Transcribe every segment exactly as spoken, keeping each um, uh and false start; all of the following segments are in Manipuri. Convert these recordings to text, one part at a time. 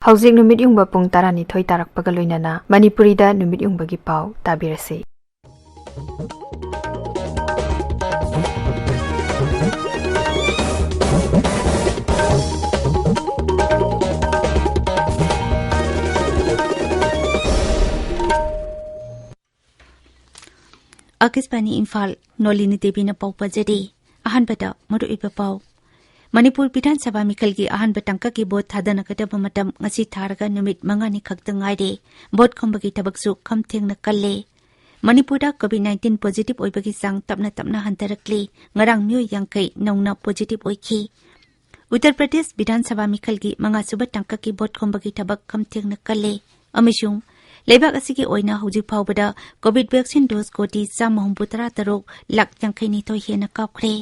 ꯍꯧꯖꯤꯛ ꯅꯨꯃꯤꯠ ꯌꯨꯡꯕ ꯄꯨꯡ ꯇꯔꯥꯅꯤꯊꯣꯏ ꯇꯥꯔꯛꯄꯒ ꯂꯣꯏꯅꯅ ꯃꯅꯤꯄꯨꯔꯤꯗ ꯅꯨꯃꯤꯠ ꯌꯨꯡꯕꯒꯤ ꯄꯥꯎ ꯇꯥꯕꯤꯔꯁꯤ꯫ ꯑꯥꯀꯥꯁꯕꯥꯅꯤ ꯏꯝꯐꯥꯜ, ꯅꯣꯂꯤꯅꯤ ꯗꯦꯕꯤꯅ ꯄꯥꯎ ꯄꯥꯖꯔꯤ꯫ ꯑꯍꯥꯟꯕꯗ ꯃꯔꯨꯑꯣꯏꯕ ꯄꯥꯎ꯫ ꯃꯅꯤꯄꯨꯔ ꯕꯤꯙꯥꯟ ꯁꯚꯥ ꯃꯤꯈꯜꯒꯤ ꯑꯍꯥꯟꯕ ꯇꯥꯡꯀꯛꯀꯤ ꯚꯣꯠ ꯊꯥꯗꯅꯒꯗꯕ ꯃꯇꯝ ꯉꯁꯤ ꯊꯥꯔꯒ ꯅꯨꯃꯤꯠ ꯃꯉꯥꯅꯤ ꯈꯛꯇ ꯉꯥꯏꯔꯦ꯫ ꯚꯣꯠ ꯈꯣꯝꯕꯒꯤ ꯊꯕꯛꯁꯨ ꯈꯝ ꯊꯦꯡꯅ ꯀꯜꯂꯦ꯫ ꯃꯅꯤꯄꯨꯔꯗ COVID nineteen positive ꯑꯣꯏꯕꯒꯤ ꯆꯥꯡ ꯇꯞꯅ ꯇꯞꯅ ꯍꯟꯊꯔꯛꯂꯤ꯫ ꯉꯔꯥꯡ ꯃꯤꯑꯣꯏ ꯌꯥꯡꯈꯩ ꯅꯧꯅ positive ꯑꯣꯏꯈꯤ꯫ ꯎꯠꯇꯔ ꯄ꯭ꯔꯗꯦꯁ ꯕꯤꯙꯥꯟ ꯁꯚꯥ ꯃꯤꯈꯜꯒꯤ ꯃꯉꯥꯁꯨꯕ ꯇꯥꯡꯀꯛꯀꯤ ꯚꯣꯠ ꯈꯣꯝꯕꯒꯤ ꯊꯕꯛ ꯈꯝ ꯊꯦꯡꯅ ꯀꯜꯂꯦ ꯑꯃꯁꯨꯡ ꯂꯩꯕꯥꯛ ꯑꯁꯤꯒꯤ ꯑꯣꯏꯅ ꯍꯧꯖꯤꯛ ꯐꯥꯎꯕꯗ COVID vaccine dose ꯀꯣꯇꯤ ꯆꯥꯝꯃ ꯍꯨꯝꯐꯨ ꯇꯔꯥ ꯇꯔꯨꯛ ꯂꯥꯈ ꯌꯥꯡꯈꯩ ꯅꯤꯊꯣꯏ ꯍꯦꯟꯅ ꯀꯥꯞꯈ꯭ꯔꯦ꯫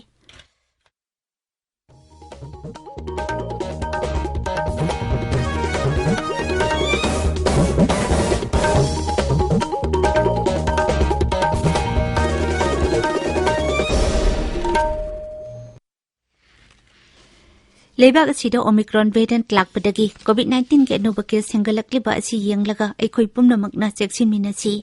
ꯂꯩꯕꯥꯛ ꯑꯁꯤꯗ Omicron variant ꯂꯥꯛꯄꯗꯒꯤ COVID nineteenꯒꯤ ꯑꯅꯧꯕ case ꯍꯦꯟꯒꯠꯂꯛꯂꯤꯕ ꯑꯁꯤ ꯌꯦꯡꯂꯒ ꯑꯩꯈꯣꯏ ꯄꯨꯝꯅꯃꯛꯅ ꯆꯦꯛꯁꯤꯟꯃꯤꯟꯅꯁꯤ꯫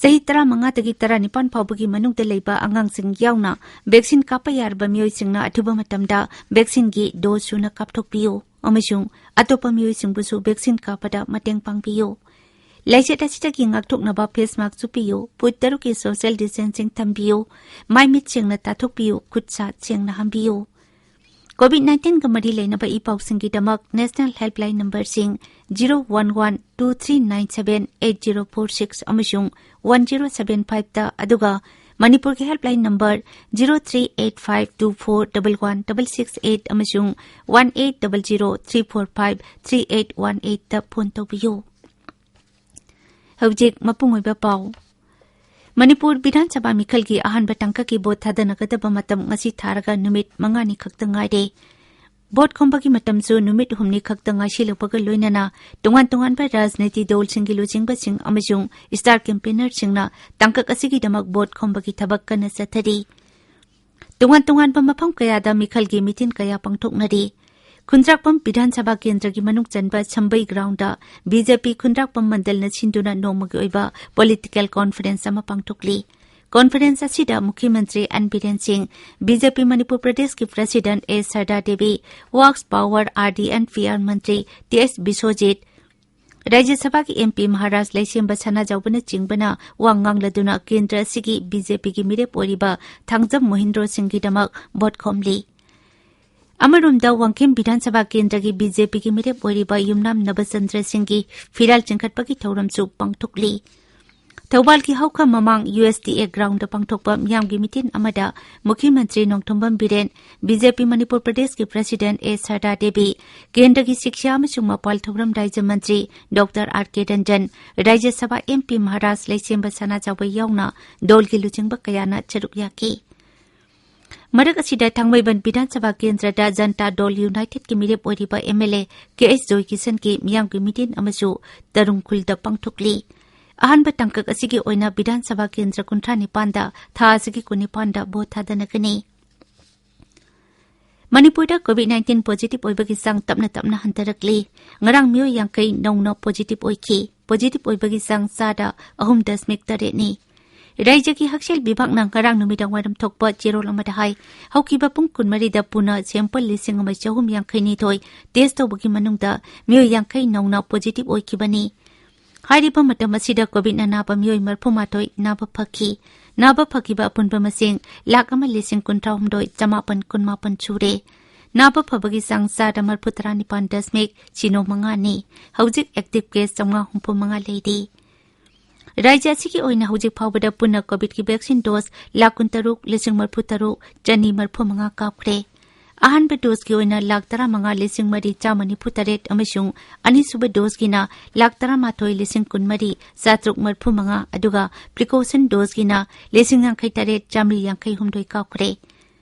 ꯆꯍꯤ ꯇꯔꯥꯃꯉꯥꯗꯒꯤ ꯇꯔꯥꯅꯤꯄꯥꯟ ꯐꯥꯎꯕꯒꯤ ꯃꯅꯨꯡꯗ ꯂꯩꯕ ꯑꯉꯥꯡꯁꯤꯡ ꯌꯥꯎꯅ vaccine ꯀꯥꯞꯄ ꯌꯥꯔꯕ ꯃꯤꯑꯣꯏꯁꯤꯡꯅ ꯑꯊꯨꯕ ꯃꯇꯝꯗ vaccineꯒꯤ dose ꯁꯨꯅ ꯀꯥꯞꯊꯣꯛꯄꯤꯌꯨ ꯑꯃꯁꯨꯡ ꯑꯇꯣꯞꯄ ꯃꯤꯑꯣꯏꯁꯤꯡꯕꯨꯁꯨ vaccine ꯀꯥꯞꯄꯗ ꯃꯇꯦꯡ ꯄꯥꯡꯕꯤꯌꯨ꯫ ꯂꯥꯏꯆꯠ ꯑꯁꯤꯗꯒꯤ ꯉꯥꯛꯊꯣꯛꯅꯕ face mask ꯎꯞꯄꯤꯌꯨ, ꯐꯨꯠ ꯇꯔꯨꯛꯀꯤ social distancing ꯊꯝꯕꯤꯌꯨ, ꯃꯥꯏ ꯃꯤꯠ ꯁꯦꯡꯅ ꯇꯥꯊꯣꯛꯄꯤꯌꯨ, ꯈꯨꯠ ꯁꯥ ꯁꯦꯡꯅ ꯍꯥꯝꯕꯤꯌꯨ꯫ COVID nineteenꯒ ꯃꯔꯤ ꯂꯩꯅꯕ E ꯄꯥꯎꯁꯤꯡꯒꯤꯗꯃꯛ National Helpline numberꯁꯤꯡ zero one one two three nine seven eight zero four six ꯑꯃꯁꯨꯡ one zero seven fiveꯇ, ꯑꯗꯨꯒ ꯃꯅꯤꯄꯨꯔꯒꯤ helpline number zero three eight five two four double one double six eight ꯑꯃꯁꯨꯡ one eight double zero three four five three eight one eightꯇ phone ꯇꯧꯕꯤꯌꯨ꯫ ꯍꯧꯖꯤꯛ ꯃꯄꯨꯡ ꯑꯣꯏꯕ ꯄꯥꯎ꯫ ꯃꯅꯤꯄꯨꯔ ꯕꯤꯙꯥꯟ ꯁꯚꯥ ꯃꯤꯈꯜꯒꯤ ꯑꯍꯥꯟꯕ ꯇꯥꯡꯀꯛꯀꯤ ꯚꯣꯠ ꯊꯥꯗꯅꯒꯗꯕ ꯃꯇꯝ ꯉꯁꯤ ꯊꯥꯔꯒ ꯅꯨꯃꯤꯠ ꯃꯉꯥꯅꯤ ꯈꯛꯇ ꯉꯥꯏꯔꯦ꯫ ꯚꯣꯠ ꯈꯣꯝꯕꯒꯤ ꯃꯇꯝꯁꯨ ꯅꯨꯃꯤꯠ ꯍꯨꯝꯅꯤ ꯈꯛꯇ ꯉꯥꯏꯁꯤꯜꯂꯛꯄꯒ ꯂꯣꯏꯅꯅ ꯇꯣꯉꯥꯟ ꯇꯣꯉꯥꯟꯕ ꯔꯥꯖꯅꯤꯇꯤ ꯗꯜꯁꯤꯡꯒꯤ ꯂꯨꯆꯤꯡꯕꯁꯤꯡ ꯑꯃꯁꯨꯡ star campaignerꯁꯤꯡꯅ ꯇꯥꯡꯀꯛ ꯑꯁꯤꯒꯤꯗꯃꯛ ꯚꯣꯠ ꯈꯣꯝꯕꯒꯤ ꯊꯕꯛ ꯀꯟꯅ ꯆꯠꯊꯔꯤ꯫ ꯇꯣꯉꯥꯟ ꯇꯣꯉꯥꯟꯕ ꯃꯐꯝ ꯀꯌꯥꯗ ꯃꯤꯈꯜꯒꯤ ꯃꯤꯇꯤꯟ ꯀꯌꯥ ꯄꯥꯡꯊꯣꯛꯅꯔꯤ꯫ ꯈꯨꯟꯗ꯭ꯔꯥꯛꯄꯝ ꯕꯤꯙꯥꯟ ꯁꯚꯥ ꯀꯦꯟꯗ꯭ꯔꯒꯤ ꯃꯅꯨꯡ ꯆꯟꯕ ꯁꯝꯕꯩ ꯒ꯭ꯔꯥꯎꯟꯗ ꯕꯤ ꯖꯦ ꯄꯤ ꯈꯨꯟꯗ꯭ꯔꯥꯛꯄꯝ ꯃꯟꯗꯜꯅ ꯁꯤꯟꯗꯨꯅ ꯅꯣꯡꯃꯒꯤ ꯑꯣꯏꯕ ꯄꯣꯂꯤꯇꯤꯀꯦꯜ ꯀꯣꯟꯐꯔꯦꯟꯁ ꯑꯃ ꯄꯥꯡꯊꯣꯛꯂꯤ꯫ ꯀꯣꯟꯐꯔꯦꯟꯁ ꯑꯁꯤꯗ ꯃꯨꯈ꯭ꯌ ꯃꯟꯇ꯭ꯔꯤ ꯑꯦꯟ ꯕꯤꯔꯦꯟ ꯁꯤꯡ, ꯕꯤ ꯖꯦ ꯄꯤ ꯃꯅꯤꯄꯨꯔ ꯄ꯭ꯔꯗꯦꯁꯀꯤ president A Sarda Devi, works power R D N P R ꯃꯟꯇ꯭ꯔꯤ ꯇꯤ ꯑꯦꯁ ꯕꯤꯁ꯭ꯋꯖꯤꯠ, ꯔꯥꯖ꯭ꯌ ꯁꯚꯥꯒꯤ ꯑꯦꯝ ꯄꯤ ꯃꯍꯥꯔꯥꯖ ꯂꯩꯁꯦꯝꯕ ꯁꯅꯥꯖꯥꯎꯕꯅꯆꯤꯡꯕꯅ ꯋꯥ ꯉꯥꯡꯂꯗꯨꯅ ꯀꯦꯟꯗ꯭ꯔ ꯑꯁꯤꯒꯤ ꯕꯤ ꯖꯦ ꯄꯤꯒꯤ ꯃꯤꯔꯦꯞ ꯑꯣꯏꯔꯤꯕ ꯊꯥꯡꯖꯝ ꯃꯣꯍꯤꯟꯗ꯭ꯔꯣ ꯁꯤꯡꯒꯤꯗꯃꯛ ꯚꯣꯠ ꯈꯣꯝꯂꯤ꯫ ꯑꯃꯔꯣꯝꯗ, ꯋꯥꯡꯈꯦꯝ ꯕꯤꯙꯥꯟ ꯁꯚꯥ ꯀꯦꯟꯗ꯭ꯔꯒꯤ ꯕꯤ ꯖꯦ ꯄꯤꯒꯤ ꯃꯤꯔꯦꯞ ꯑꯣꯏꯔꯤꯕ ꯌꯨꯝꯅꯥꯝ ꯅꯕꯆꯟꯗ꯭ꯔ ꯁꯤꯡꯒꯤ ꯐꯤꯔꯥꯜ ꯆꯤꯡꯈꯠꯄꯒꯤ ꯊꯧꯔꯝꯁꯨ ꯄꯥꯡꯊꯣꯛꯂꯤ꯫ ꯊꯧꯕꯥꯜꯒꯤ ꯍꯧꯈ ꯃꯃꯥꯡ U S T A ground ꯄꯥꯡꯊꯣꯛꯄ ꯃꯤꯌꯥꯝꯒꯤ ꯃꯤꯇꯤꯟ ꯑꯃꯗ ꯃꯨꯈ꯭ꯌ ꯃꯟꯇ꯭ꯔꯤ Nongthombam Biren, B J P Manipur ꯄ꯭ꯔꯗꯦꯁꯀꯤ ꯄ꯭ꯔꯁꯤꯗꯦꯟꯠ ꯑꯦ ꯁꯔꯗꯥ ꯗꯦꯕꯤ, ꯀꯦꯟꯗ꯭ꯔꯒꯤ ꯁꯤꯛꯁꯥ ꯑꯃꯁꯨꯡ ꯃꯄꯥꯜ ꯊꯧꯔꯝ ꯔꯥꯖ꯭ꯌ ꯃꯟꯇ꯭ꯔꯤ ꯗꯣꯛꯇꯔ ꯑꯥꯔ ꯀꯦ ꯔꯟꯖꯟ, ꯔꯥꯖ꯭ꯌ ꯁꯚꯥ ꯑꯦꯝ ꯄꯤ ꯃꯍꯥꯔꯥꯖ ꯂꯩꯁꯦꯝꯕ ꯁꯅꯥꯖꯥꯎꯕ ꯌꯥꯎꯅ ꯗꯣꯜꯒꯤ ꯂꯨꯆꯤꯡꯕ ꯀꯌꯥꯅ ꯁꯔꯨꯛ ꯌꯥꯈꯤ꯫ ꯃꯔꯛ ꯑꯁꯤꯗ, ꯊꯥꯡꯃꯩꯕꯟ ꯕꯤꯙꯥꯟ ꯁꯚꯥ ꯀꯦꯟꯗ꯭ꯔꯗ ꯖꯟꯇꯥ ꯗꯣꯜ ꯌꯨꯅꯥꯏꯇꯦꯗꯀꯤ ꯃꯤꯔꯦꯞ ꯑꯣꯏꯔꯤꯕ ꯑꯦꯝ ꯑꯦꯜ ꯑꯦ ꯀꯦ ꯑꯦꯁ ꯖꯣꯏꯀꯤꯁꯟꯒꯤ ꯃꯤꯌꯥꯝꯒꯤ ꯃꯤꯇꯤꯟ ꯑꯃꯁꯨ ꯇꯔꯨꯡ ꯈꯨꯜꯗ ꯄꯥꯡꯊꯣꯛꯂꯤ꯫ ꯑꯍꯥꯟꯕ ꯇꯥꯡꯀꯛ ꯑꯁꯤꯒꯤ ꯑꯣꯏꯅ ꯕꯤꯙꯥꯟ ꯁꯚꯥ ꯀꯦꯟꯗ꯭ꯔ ꯀꯨꯟꯊ꯭ꯔꯥ ꯅꯤꯄꯥꯟꯗ ꯊꯥ ꯑꯁꯤꯒꯤ ꯀꯨꯟꯅꯤꯄꯥꯟꯗ ꯚꯣꯠ ꯊꯥꯗꯅꯒꯅꯤ꯫ ꯃꯅꯤꯄꯨꯔꯗ ꯀꯣꯚꯤꯗ ꯅꯥꯏꯟꯇꯤꯟ ꯄꯣꯖꯤꯇꯤꯚ ꯑꯣꯏꯕꯒꯤ ꯆꯥꯡ ꯇꯞꯅ ꯇꯞꯅ ꯍꯟꯊꯔꯛꯂꯤ꯫ ꯉꯔꯥꯡ ꯃꯤꯑꯣꯏ ꯌꯥꯡꯈꯩ ꯅꯧꯅ ꯄꯣꯖꯤꯇꯤꯚ ꯑꯣꯏꯈꯤ꯫ ꯄꯣꯖꯤꯇꯤꯚ ꯑꯣꯏꯕꯒꯤ ꯆꯥꯡ ꯆꯥꯗ ꯑꯍꯨꯝ ꯗꯁꯃꯤꯛ ꯇꯔꯦꯠꯅꯤ꯫ ꯔꯥꯖ꯭ꯌꯒꯤ ꯍꯛꯁꯦꯜ ꯕꯤꯚꯥꯒꯅ ꯉꯔꯥꯡ ꯅꯨꯃꯤꯗꯥꯡ ꯋꯥꯏꯔꯝ ꯊꯣꯛꯄ ꯆꯦꯔꯣꯜ ꯑꯃꯗ ꯍꯥꯏ, ꯍꯧꯈꯤꯕ ꯄꯨꯡ ꯀꯨꯟꯃꯔꯤꯗ ꯄꯨꯟꯅ ꯁꯦꯝꯄꯜ ꯂꯤꯁꯤꯡ ꯑꯃ ꯆꯍꯨꯝ ꯌꯥꯡꯈꯩ ꯅꯤꯊꯣꯏ ꯇꯦꯁ ꯇꯧꯕꯒꯤ ꯃꯅꯨꯡꯗ ꯃꯤꯑꯣꯏ ꯌꯥꯡꯈꯩ ꯅꯧꯅ ꯄꯣꯖꯤꯇꯤꯚ ꯑꯣꯏꯈꯤꯕꯅꯤ꯫ ꯍꯥꯏꯔꯤꯕ ꯃꯇꯝ ꯑꯁꯤꯗ ꯀꯣꯚꯤꯗꯅ ꯅꯥꯕ ꯃꯤꯑꯣꯏ ꯃꯔꯤꯐꯨ ꯃꯥꯊꯣꯏ ꯅꯥꯕ ꯐꯈꯤ꯫ ꯅꯥꯕ ꯐꯈꯤꯕ ꯑꯄꯨꯟꯕ ꯃꯁꯤꯡ ꯂꯥꯈ ꯑꯃ ꯂꯤꯁꯤꯡ ꯀꯨꯟꯊ꯭ꯔꯥ ꯍꯨꯝꯗꯣꯏ ꯆꯃꯥꯄꯟ ꯀꯨꯟꯃꯥꯄꯟ ꯁꯨꯔꯦ꯫ ꯅꯥꯕ ꯐꯕꯒꯤ ꯆꯥꯡ ꯆꯥꯗ ꯃꯔꯤꯐꯨ ꯇꯔꯥ ꯅꯤꯄꯥꯟ ꯗꯁꯃꯤꯛ ꯁꯤꯅꯣ ꯃꯉꯥꯅꯤ꯫ ꯍꯧꯖꯤꯛ ꯑꯦꯛꯇꯤꯚ ꯀꯦꯁ ꯆꯥꯝꯃꯉꯥ ꯍꯨꯝꯐꯨ ꯃꯉꯥ ꯂꯩꯔꯤ꯫ ꯔꯥꯖ꯭ꯌ ꯑꯁꯤꯒꯤ ꯑꯣꯏꯅ ꯍꯧꯖꯤꯛ ꯐꯥꯎꯕꯗ ꯄꯨꯟꯅ ꯀꯣꯚꯤꯗꯀꯤ ꯚꯦꯛꯁꯤꯟ ꯗꯣꯁ ꯂꯥꯈ ꯀꯨꯟꯇꯔꯨꯛ ꯂꯤꯁꯤꯡ ꯃꯔꯤꯐꯨ ꯇꯔꯨꯛ ꯆꯅꯤ ꯃꯔꯤꯐꯨ ꯃꯉꯥ ꯀꯥꯞꯈ꯭ꯔꯦ꯫ ꯑꯍꯥꯟꯕ ꯗꯣꯁꯀꯤ ꯑꯣꯏꯅ ꯂꯥꯈ ꯇꯔꯥꯃꯉꯥ ꯂꯤꯁꯤꯡ ꯃꯔꯤ ꯆꯥꯝꯃ ꯅꯤꯐꯨ ꯇꯔꯦꯠ ꯑꯃꯁꯨꯡ ꯑꯅꯤꯁꯨꯕ ꯗꯣꯁꯀꯤꯅ ꯂꯥꯈ ꯇꯔꯥꯃꯥꯊꯣꯏ ꯂꯤꯁꯤꯡ ꯀꯨꯟꯃꯔꯤ ꯆꯥꯇ꯭ꯔꯨꯛ ꯃꯔꯤꯐꯨ ꯃꯉꯥ, ꯑꯗꯨꯒ ꯄ꯭ꯔꯤꯀꯣꯁꯟ ꯗꯣꯁꯀꯤꯅ ꯂꯤꯁꯤꯡ ꯌꯥꯡꯈꯩ ꯇꯔꯦꯠ ꯆꯥꯃꯔꯤ ꯌꯥꯡꯈꯩ ꯍꯨꯝꯗꯣꯏ ꯀꯥꯞꯈ꯭ꯔꯦ꯫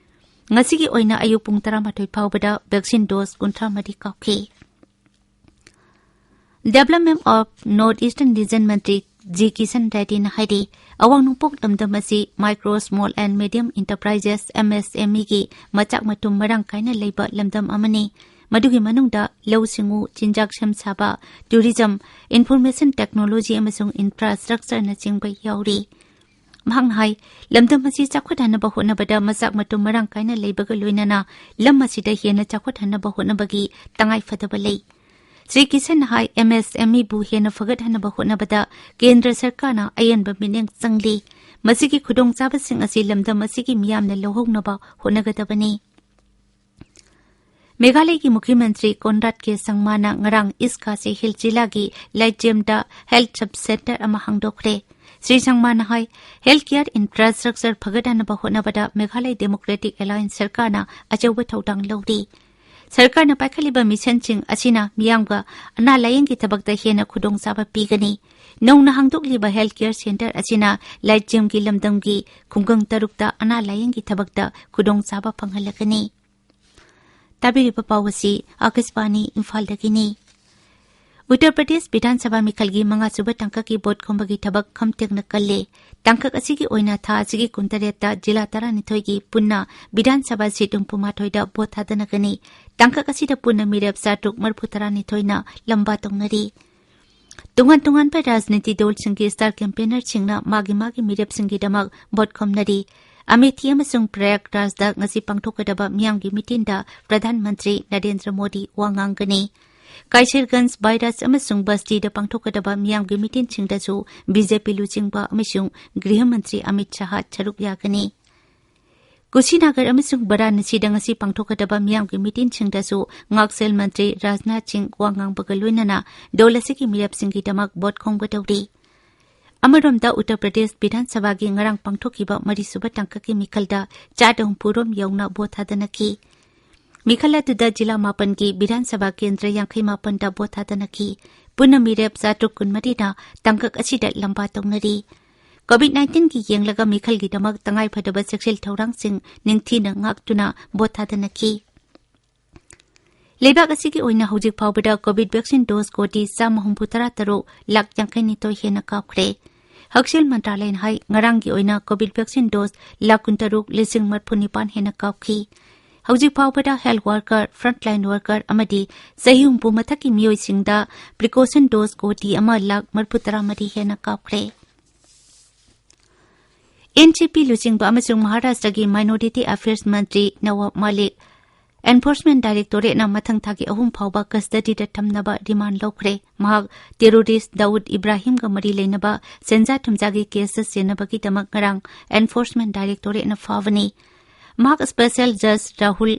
ꯉꯁꯤꯒꯤ ꯑꯣꯏꯅ ꯑꯌꯨꯛ ꯄꯨꯡ ꯇꯔꯥꯃꯥꯊꯣꯏ ꯐꯥꯎꯕꯗ ꯚꯦꯛꯁꯤꯟ ꯗꯣꯁ ꯀꯨꯟꯊ꯭ꯔꯥ ꯃꯔꯤ ꯀꯥꯞꯈꯤ꯫ Development of North Eastern Region Mantri G Kisan ꯔꯦꯗꯗꯤꯅ ꯍꯥꯏꯔꯤ, ꯑꯋꯥꯡ ꯅꯣꯡꯄꯣꯛ ꯂꯝꯗꯝ ꯑꯁꯤ Micro, Small and Medium Enterprises, M S M E ꯒꯤ ꯃꯆꯥꯛ ꯃꯊꯨꯝ ꯃꯔꯥꯡ ꯀꯥꯏꯅ ꯂꯩꯕ ꯂꯝꯗꯝ ꯑꯃꯅꯤ꯫ ꯃꯗꯨꯒꯤ ꯃꯅꯨꯡꯗ ꯂꯧꯎ ꯁꯤꯡꯎ, ꯆꯤꯟꯖꯥꯛ ꯁꯦꯝ ꯁꯥꯕ, tourism, information technology ꯑꯃꯁꯨꯡ infrastructureꯅꯆꯤꯡꯕ ꯌꯥꯎꯔꯤ꯫ ꯃꯍꯥꯛꯅ ꯍꯥꯏ, ꯂꯝꯗꯝ ꯑꯁꯤ ꯆꯥꯎꯈꯠꯍꯟꯅꯕ ꯍꯣꯠꯅꯕꯗ ꯃꯆꯥꯛ ꯃꯊꯨꯝ ꯃꯔꯥꯡ ꯀꯥꯏꯅ ꯂꯩꯕꯒ ꯂꯣꯏꯅꯅ ꯂꯝ ꯑꯁꯤꯗ ꯍꯦꯟꯅ ꯆꯥꯎꯈꯠꯍꯟꯅꯕ ꯍꯣꯠꯅꯕꯒꯤ ꯇꯉꯥꯏꯐꯗꯕ ꯂꯩ꯫ ꯁ꯭ꯔꯤ ꯀꯤꯁꯟꯅ ꯍꯥꯏ, ꯑꯦꯝ ꯑꯦꯁ ꯑꯦꯝ ꯏꯕꯨ ꯍꯦꯟꯅ ꯐꯒꯠꯍꯟꯅꯕ ꯍꯣꯠꯅꯕꯗ ꯀꯦꯟꯗ꯭ꯔ ꯁꯔꯀꯥꯔꯅ ꯑꯌꯦꯟꯕ ꯃꯤꯠꯌꯦꯡ ꯆꯪꯂꯤ꯫ ꯃꯁꯤꯒꯤ ꯈꯨꯗꯣꯡꯆꯥꯕꯁꯤꯡ ꯑꯁꯤ ꯂꯝꯗꯝ ꯑꯁꯤꯒꯤ ꯃꯤꯌꯥꯝꯅ ꯂꯧꯍꯧꯅꯕ ꯍꯣꯠꯅꯒꯗꯕꯅꯤ꯫ ꯃꯦꯘꯥꯂꯌꯒꯤ ꯃꯨꯈ꯭ꯌ ꯃꯟꯇ꯭ꯔꯤ ꯀꯣꯟꯔꯥꯗ ꯀꯦ ꯁꯪꯃꯥꯅ ꯉꯔꯥꯡ ꯏꯁ ꯈꯥꯁꯤ ꯍꯤꯜ ꯖꯤꯂꯥꯒꯤ ꯂꯥꯏꯖꯦꯝꯗ health sub center ꯑꯃ ꯍꯥꯡꯗꯣꯛꯈ꯭ꯔꯦ꯫ ꯁ꯭ꯔꯤ ꯁꯪꯃꯥꯅ ꯍꯥꯏ, health care infrastructure ꯐꯒꯠꯍꯟꯅꯕ ꯍꯣꯠꯅꯕꯗ ꯃꯦꯘꯥꯂꯌ ꯗꯦꯃꯣꯀ꯭ꯔꯦꯇꯤꯛ ꯑꯦꯂꯥꯌꯟꯁ ꯁꯔꯀꯥꯔꯅ ꯑꯆꯧꯕ ꯊꯧꯗꯥꯡ ꯂꯧꯔꯤ꯫ ꯁꯔꯀꯥꯔꯅ ꯄꯥꯏꯈꯠꯂꯤꯕ ꯃꯤꯁꯟꯁꯤꯡ ꯑꯁꯤꯅ ꯃꯤꯌꯥꯝꯒ ꯑꯅꯥ ꯂꯥꯌꯦꯡꯒꯤ ꯊꯕꯛꯇ ꯍꯦꯟꯅ ꯈꯨꯗꯣꯡꯆꯥꯕ ꯄꯤꯒꯅꯤ꯫ ꯅꯧꯅ ꯍꯥꯡꯗꯣꯛꯂꯤꯕ health care center ꯑꯁꯤꯅ ꯂꯥꯏꯖꯦꯝꯒꯤ ꯂꯝꯗꯝꯒꯤ ꯈꯨꯡꯒꯪ ꯇꯔꯨꯛꯇ ꯑꯅꯥ ꯂꯥꯌꯦꯡꯒꯤ ꯊꯕꯛꯇ ꯈꯨꯗꯣꯡꯆꯥꯕ ꯐꯪꯍꯜꯂꯒꯅꯤ꯫ ꯇꯥꯕꯤꯔꯤꯕ ꯄꯥꯎ ꯑꯁꯤ ꯑꯥꯀꯥꯁꯕꯥꯅꯤ ꯏꯝꯐꯥꯜꯗꯒꯤꯅꯤ꯫ ꯎꯠꯇꯔ ꯄ꯭ꯔꯗꯦꯁ ꯕꯤꯙꯥꯟ ꯁꯚꯥ ꯃꯤꯈꯜꯒꯤ ꯃꯉꯥꯁꯨꯕ ꯇꯥꯡꯀꯛꯀꯤ ꯚꯣꯠ ꯈꯣꯝꯕꯒꯤ ꯊꯕꯛ ꯈꯝꯇꯦꯛꯅ ꯀꯜꯂꯦ꯫ ꯇꯥꯡꯀꯛ ꯑꯁꯤꯒꯤ ꯑꯣꯏꯅ ꯊꯥ ꯑꯁꯤꯒꯤ ꯀꯨꯟꯇꯔꯦꯠꯇ ꯖꯤꯂꯥ ꯇꯔꯥꯅꯤꯊꯣꯏꯒꯤ ꯄꯨꯟꯅ ꯕꯤꯙꯥꯟ ꯁꯚꯥ ꯁꯤꯠ ꯍꯨꯝꯐꯨꯃꯥꯊꯣꯏꯗ ꯚꯣꯠ ꯊꯥꯗꯅꯒꯅꯤ꯫ ꯇꯥꯡꯀꯛ ꯑꯁꯤꯗ ꯄꯨꯟꯅ ꯃꯤꯔꯦꯞ ꯆꯥꯇ꯭ꯔꯨꯛ ꯃꯔꯤꯐꯨꯇꯔꯥꯅꯤꯊꯣꯏꯅ ꯂꯝꯕꯥ ꯇꯧꯅꯔꯤ꯫ ꯇꯣꯉꯥꯟ ꯇꯣꯉꯥꯟꯕ ꯔꯥꯖꯅꯤꯇꯤ ꯗꯜꯁꯤꯡꯒꯤ star campaignerꯁꯤꯡꯅ ꯃꯥꯒꯤ ꯃꯥꯒꯤ ꯃꯤꯔꯦꯞꯁꯤꯡꯒꯤꯗꯃꯛ ꯚꯣꯠ ꯈꯣꯝꯅꯔꯤ꯫ ꯑꯃꯦꯊꯤ ꯑꯃꯁꯨꯡ ꯄ꯭ꯔꯌꯥꯒꯔꯥꯖꯗ ꯉꯁꯤ ꯄꯥꯡꯊꯣꯛꯀꯗꯕ ꯃꯤꯌꯥꯝꯒꯤ ꯃꯤꯇꯤꯟꯗ ꯄ꯭ꯔꯙꯥꯟ ꯃꯟꯇ꯭ꯔꯤ ꯅꯔꯦꯟꯗ꯭ꯔ ꯃꯣꯗꯤ ꯋꯥ ꯉꯥꯡꯒꯅꯤ꯫ ꯀꯥꯏꯁꯔꯒꯟꯖ, ꯕꯥꯏꯔꯥꯖ ꯑꯃꯁꯨꯡ ꯕꯁꯇꯤꯗ ꯄꯥꯡꯊꯣꯛꯀꯗꯕ ꯃꯤꯌꯥꯝꯒꯤ ꯃꯤꯇꯤꯟꯁꯤꯡꯗꯁꯨ ꯕꯤ ꯖꯦ ꯄꯤ ꯂꯨꯆꯤꯡꯕ ꯑꯃꯁꯨꯡ ꯒ꯭ꯔꯤꯍ ꯃꯟꯇ꯭ꯔꯤ ꯑꯃꯤꯠ ꯁꯥꯍ ꯁꯔꯨꯛ ꯌꯥꯒꯅꯤ꯫ ꯀꯨꯁꯤꯅꯥꯒꯔ ꯑꯃꯁꯨꯡ ꯕꯔꯥꯅꯁꯤꯗ ꯉꯁꯤ ꯄꯥꯡꯊꯣꯛꯀꯗꯕ ꯃꯤꯌꯥꯝꯒꯤ ꯃꯤꯇꯤꯟꯁꯤꯡꯗꯁꯨ ꯉꯥꯛꯁꯦꯜ ꯃꯟꯇ꯭ꯔꯤ ꯔꯥꯖꯅꯥꯊ ꯁꯤꯡ ꯋꯥ ꯉꯥꯡꯕꯒ ꯂꯣꯏꯅꯅ ꯗꯜ ꯑꯁꯤꯒꯤ ꯃꯤꯔꯦꯞꯁꯤꯡꯒꯤꯗꯃꯛ ꯚꯣꯠ ꯈꯣꯝꯒꯗꯧꯔꯤ꯫ ꯑꯃꯔꯣꯝꯗ, ꯎꯠꯇꯔ ꯄ꯭ꯔꯗꯦꯁ ꯕꯤꯙꯥꯟ ꯁꯚꯥꯒꯤ ꯉꯔꯥꯡ ꯄꯥꯡꯊꯣꯛꯈꯤꯕ ꯃꯔꯤꯁꯨꯕ ꯇꯥꯡꯀꯛꯀꯤ ꯃꯤꯈꯜꯗ ꯆꯥꯗ ꯍꯨꯝꯐꯨ ꯔꯣꯝ ꯌꯧꯅ ꯚꯣꯠ ꯊꯥꯗꯅꯈꯤ꯫ ꯃꯤꯈꯜ ꯑꯗꯨꯗ ꯖꯤꯂꯥ ꯃꯥꯄꯟꯒꯤ ꯕꯤꯙꯥꯟ ꯁꯚꯥ ꯀꯦꯟꯗ꯭ꯔ ꯌꯥꯡꯈꯩ ꯃꯥꯄꯟꯗ ꯚꯣꯠ ꯊꯥꯗꯅꯈꯤ꯫ ꯄꯨꯟꯅ ꯃꯤꯔꯦꯞ ꯆꯥꯇ꯭ꯔꯨꯛ ꯀꯨꯟꯃꯔꯤꯅ ꯇꯥꯡꯀꯛ ꯑꯁꯤꯗ ꯂꯝꯕꯥ ꯇꯧꯅꯔꯤ꯫ ꯀꯣꯚꯤꯗ ꯅꯥꯏꯟꯇꯤꯟꯒꯤ ꯌꯦꯡꯂꯒ ꯃꯤꯈꯜꯒꯤꯗꯃꯛ ꯇꯉꯥꯏꯐꯗꯕ ꯆꯦꯛꯁꯤꯜ ꯊꯧꯔꯥꯡꯁꯤꯡ ꯅꯤꯡꯊꯤꯅ ꯉꯥꯛꯇꯨꯅ ꯚꯣꯠ ꯊꯥꯗꯅꯈꯤ꯫ ꯂꯩꯕꯥꯛ ꯑꯁꯤꯒꯤ ꯑꯣꯏꯅ ꯍꯧꯖꯤꯛ ꯐꯥꯎꯕꯗ ꯀꯣꯚꯤꯗ ꯚꯦꯛꯁꯤꯟ ꯗꯣꯁ ꯀꯣꯇꯤ ꯆꯥꯝꯃ ꯍꯨꯝꯐꯨ ꯇꯔꯥ ꯇꯔꯨꯛ ꯂꯥꯈ ꯌꯥꯡꯈꯩ ꯅꯤꯊꯣꯏ ꯍꯦꯟꯅ ꯀꯥꯞꯈ꯭ꯔꯦ꯫ ꯍꯛꯁꯦꯜ ꯃꯟꯇ꯭ꯔꯥꯂꯌꯅ ꯍꯥꯏ, ꯉꯔꯥꯡꯒꯤ ꯑꯣꯏꯅ ꯀꯣꯚꯤꯗ ꯚꯦꯛꯁꯤꯟ ꯗꯣꯁ ꯂꯥꯈ ꯀꯨꯟꯇꯔꯨꯛ ꯂꯤꯁꯤꯡ ꯃꯔꯤꯐꯨ ꯅꯤꯄꯥꯟ ꯍꯦꯟꯅ ꯀꯥꯞꯈꯤ꯫ ꯍꯧꯖꯤꯛ ꯐꯥꯎꯕꯗ health worker, frontline worker ꯑꯃꯗꯤ ꯆꯍꯤ ꯍꯨꯝꯐꯨ ꯃꯊꯛꯀꯤ ꯃꯤꯑꯣꯏꯁꯤꯡꯗ precaution dose ꯀꯣꯇꯤ ꯑꯃ ꯂꯥꯈ ꯃꯔꯤꯐꯨ ꯇꯔꯥ ꯃꯔꯤ ꯍꯦꯟꯅ ꯀꯥꯞꯈ꯭ꯔꯦ꯫ ꯑꯦꯟ ꯁꯤ ꯄꯤ ꯂꯨꯆꯤꯡꯕ ꯑꯃꯁꯨꯡ ꯃꯍꯥꯔꯥꯁꯇ꯭ꯔꯒꯤ Minority Affairs ꯃꯟꯇ꯭ꯔꯤ ꯅꯋꯥꯕ ꯃꯥꯂꯤꯛ Enforcement Directorateꯅ ꯃꯊꯪ ꯊꯥꯒꯤ ꯑꯍꯨꯝ ꯐꯥꯎꯕ custody ꯗ ꯊꯝꯅꯕ remand ꯂꯧꯈ꯭ꯔꯦ꯫ ꯃꯍꯥꯛ terrorist ꯗꯥꯎꯗ ꯏꯕ꯭ꯔꯥꯍꯤꯝꯒ ꯃꯔꯤ ꯂꯩꯅꯕ ꯁꯦꯟꯖꯥ ꯊꯨꯝꯖꯥꯒꯤ case ꯆꯦꯟꯅꯕꯒꯤꯗꯃꯛ ꯉꯔꯥꯡ Enforcement Directorateꯅ ꯐꯥꯕꯅꯤ꯫ ꯃꯍꯥꯛ special judge ꯔꯥꯍꯨꯜ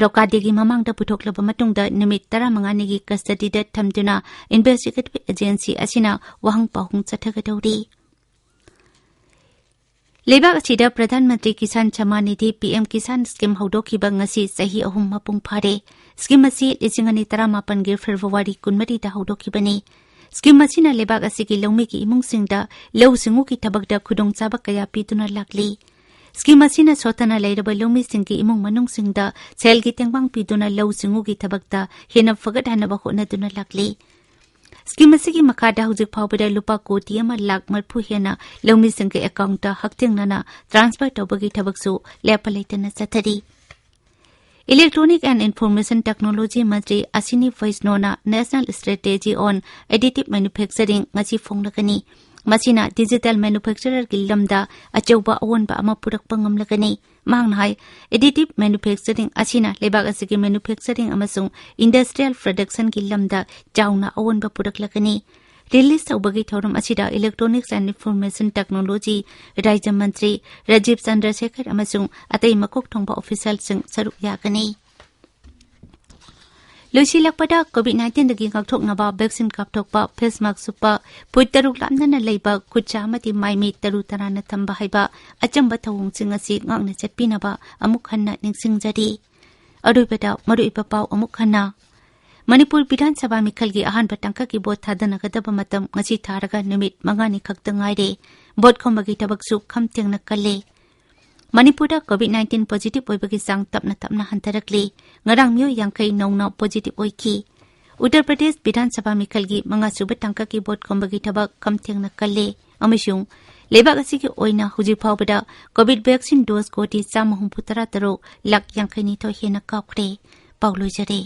ꯔꯣꯀꯥꯗꯦꯒꯤ ꯃꯃꯥꯡꯗ ꯄꯨꯊꯣꯛꯂꯕ ꯃꯇꯨꯡꯗ ꯅꯨꯃꯤꯠ ꯇꯔꯥꯃꯉꯥꯅꯤꯒꯤ custody ꯗ ꯊꯝꯗꯨꯅ investigative agency ꯑꯁꯤꯅ ꯋꯥꯍꯪ ꯄꯥꯎꯍꯪ ꯆꯠꯊꯒꯗꯧꯔꯤ꯫ ꯂꯩꯕꯥꯛ ꯑꯁꯤꯗ Pradhan Mantri Kisan Samman Nidhi, P M Kisan Scheme ꯍꯧꯗꯣꯛꯈꯤꯕ ꯉꯁꯤ ꯆꯍꯤ ꯑꯍꯨꯝ ꯃꯄꯨꯡ ꯐꯥꯔꯦ꯫ Scheme ꯑꯁꯤ ꯂꯤꯁꯤꯡ ꯑꯅꯤ ꯇꯔꯥꯃꯥꯄꯟꯒꯤ February ꯀꯨꯟꯃꯔꯤꯗ ꯍꯧꯗꯣꯛꯈꯤꯕꯅꯤ꯫ Scheme ꯑꯁꯤꯅ ꯂꯩꯕꯥꯛ ꯑꯁꯤꯒꯤ ꯂꯧꯃꯤꯒꯤ ꯏꯃꯨꯡꯁꯤꯡꯗ ꯂꯧꯎ ꯁꯤꯡꯎꯒꯤ ꯊꯕꯛꯇ ꯈꯨꯗꯣꯡꯆꯥꯕ ꯀꯌꯥ ꯄꯤꯗꯨꯅ ꯂꯥꯛꯂꯤ꯫ Scheme ꯑꯁꯤꯅ ꯁꯣꯠꯊꯅ ꯂꯩꯔꯕ ꯂꯧꯃꯤꯁꯤꯡꯒꯤ ꯏꯃꯨꯡ ꯃꯅꯨꯡꯁꯤꯡꯗ ꯁꯦꯜꯒꯤ ꯇꯦꯡꯕꯥꯡ ꯄꯤꯗꯨꯅ ꯂꯧꯎ ꯁꯤꯡꯎꯒꯤ ꯊꯕꯛꯇ ꯍꯦꯟꯅ ꯐꯒꯠꯍꯟꯅꯕ ꯍꯣꯠꯅꯗꯨꯅ ꯂꯥꯛꯂꯤ꯫ Scheme ꯑꯁꯤꯒꯤ ꯃꯈꯥꯗ ꯍꯧꯖꯤꯛ ꯐꯥꯎꯕꯗ ꯂꯨꯄꯥ ꯀꯣꯇꯤ ꯑꯃ ꯂꯥꯈ ꯃꯔꯤꯐꯨ ꯍꯦꯟꯅ ꯂꯧꯃꯤꯁꯤꯡꯒꯤ account ꯇ ꯍꯛꯊꯦꯡꯅꯅ transfer ꯇꯧꯕꯒꯤ ꯊꯕꯛꯁꯨ ꯂꯦꯞꯄ ꯂꯩꯇꯅ ꯆꯠꯊꯔꯤ꯫ Electronic and Information Technology ꯃꯟꯇ꯭ꯔꯤ ꯑꯁꯤꯅꯤ ꯐꯩꯁꯅꯣꯅ National Strategy on Additive Manufacturing ꯉꯁꯤ ꯐꯣꯡꯂꯒꯅꯤ꯫ ꯃꯁꯤꯅ digital manufacturer ꯒꯤ ꯂꯝꯗ ꯑꯆꯧꯕ ꯑꯑꯣꯟꯕ ꯑꯃ ꯄꯨꯔꯛꯄ ꯉꯝꯂꯒꯅꯤ꯫ ꯃꯍꯥꯛꯅ ꯍꯥꯏ, additive manufacturing ꯑꯁꯤꯅ ꯂꯩꯕꯥꯛ ꯑꯁꯤꯒꯤ manufacturing ꯑꯃꯁꯨꯡ industrial production ꯒꯤ ꯂꯝꯗ ꯆꯥꯎꯅ ꯑꯑꯣꯟꯕ ꯄꯨꯔꯛꯂꯒꯅꯤ꯫ Release ꯇꯧꯕꯒꯤ ꯊꯧꯔꯝ ꯑꯁꯤꯗ Electronics and Information Technology ꯔꯥꯖ꯭ꯌ ꯃꯟꯇ꯭ꯔꯤ ꯔꯥꯖꯤꯕ ꯆꯟꯗ꯭ꯔꯁꯦꯈꯔ ꯑꯃꯁꯨꯡ ꯑꯇꯩ ꯃꯀꯣꯛ ꯊꯣꯡꯕ official ꯁꯤꯡ ꯁꯔꯨꯛ ꯌꯥꯒꯅꯤ꯫ ꯂꯣꯏꯁꯤꯜꯂꯛꯄꯗ, COVID nineteen ꯗꯒꯤ ꯉꯥꯛꯊꯣꯛꯅꯕ vaccine ꯀꯥꯞꯊꯣꯛꯄ, face mask ꯎꯞꯄ, ꯐꯨꯠ ꯇꯔꯨꯛ ꯂꯥꯞꯅꯅ ꯂꯩꯕ, ꯈꯨꯠꯁꯥ ꯑꯃꯗꯤ ꯃꯥꯏ ꯃꯤꯠ ꯇꯔꯨ ꯇꯔꯥꯅ ꯊꯝꯕ ꯍꯥꯏꯕ ꯑꯆꯝꯕ ꯊꯧꯑꯣꯡꯁꯤꯡ ꯑꯁꯤ ꯉꯥꯛꯅ ꯆꯠꯄꯤꯅꯕ ꯑꯃꯨꯛ ꯍꯟꯅ ꯅꯤꯡꯁꯤꯡꯖꯔꯤ꯫ ꯑꯔꯣꯏꯕꯗ ꯃꯔꯨꯑꯣꯏꯕ ꯄꯥꯎ ꯑꯃꯨꯛ ꯍꯟꯅ꯫ ꯃꯅꯤꯄꯨꯔ ꯕꯤꯙꯥꯟ ꯁꯚꯥ ꯃꯤꯈꯜꯒꯤ ꯑꯍꯥꯟꯕ ꯇꯥꯡꯀꯛꯀꯤ ꯚꯣꯠ ꯊꯥꯗꯅꯒꯗꯕ ꯃꯇꯝ ꯉꯁꯤ ꯊꯥꯔꯒ ꯅꯨꯃꯤꯠ ꯃꯉꯥꯅꯤ ꯈꯛꯇ ꯉꯥꯏꯔꯦ꯫ ꯚꯣꯠ ꯈꯣꯝꯕꯒꯤ ꯊꯕꯛꯁꯨ ꯈꯝ ꯊꯦꯡꯅ ꯀꯜꯂꯦ꯫ ꯃꯅꯤꯄꯨꯔꯗ COVID nineteen positive ꯑꯣꯏꯕꯒꯤ ꯆꯥꯡ ꯇꯞꯅ ꯇꯞꯅ ꯍꯟꯊꯔꯛꯂꯤ꯫ ꯉꯔꯥꯡ ꯃꯤꯑꯣꯏ ꯌꯥꯡꯈꯩ ꯅꯧꯅ positive ꯑꯣꯏꯈꯤ꯫ ꯎꯠꯇꯔ ꯄ꯭ꯔꯗꯦꯁ ꯕꯤꯙꯥꯟ ꯁꯚꯥ ꯃꯤꯈꯜꯒꯤ ꯃꯉꯥꯁꯨꯕ ꯇꯥꯡꯀꯛꯀꯤ ꯚꯣꯠ ꯈꯣꯝꯕꯒꯤ ꯊꯕꯛ ꯈꯝ ꯊꯦꯡꯅ ꯀꯜꯂꯦ ꯑꯃꯁꯨꯡ ꯂꯩꯕꯥꯛ ꯑꯁꯤꯒꯤ ꯑꯣꯏꯅ ꯍꯧꯖꯤꯛ ꯐꯥꯎꯕꯗ ꯀꯣꯚꯤꯗ ꯚꯦꯛꯁꯤꯟ ꯗꯣꯁ ꯀꯣꯇꯤ ꯆꯥꯝꯃ ꯍꯨꯝꯐꯨ ꯇꯔꯥ ꯇꯔꯨꯛ ꯂꯥꯈ ꯌꯥꯡꯈꯩ ꯅꯤꯊꯣꯏ ꯍꯦꯟꯅ ꯀꯥꯞꯈ꯭ꯔꯦ꯫ ꯄꯥꯎ ꯂꯣꯏꯖꯔꯦ꯫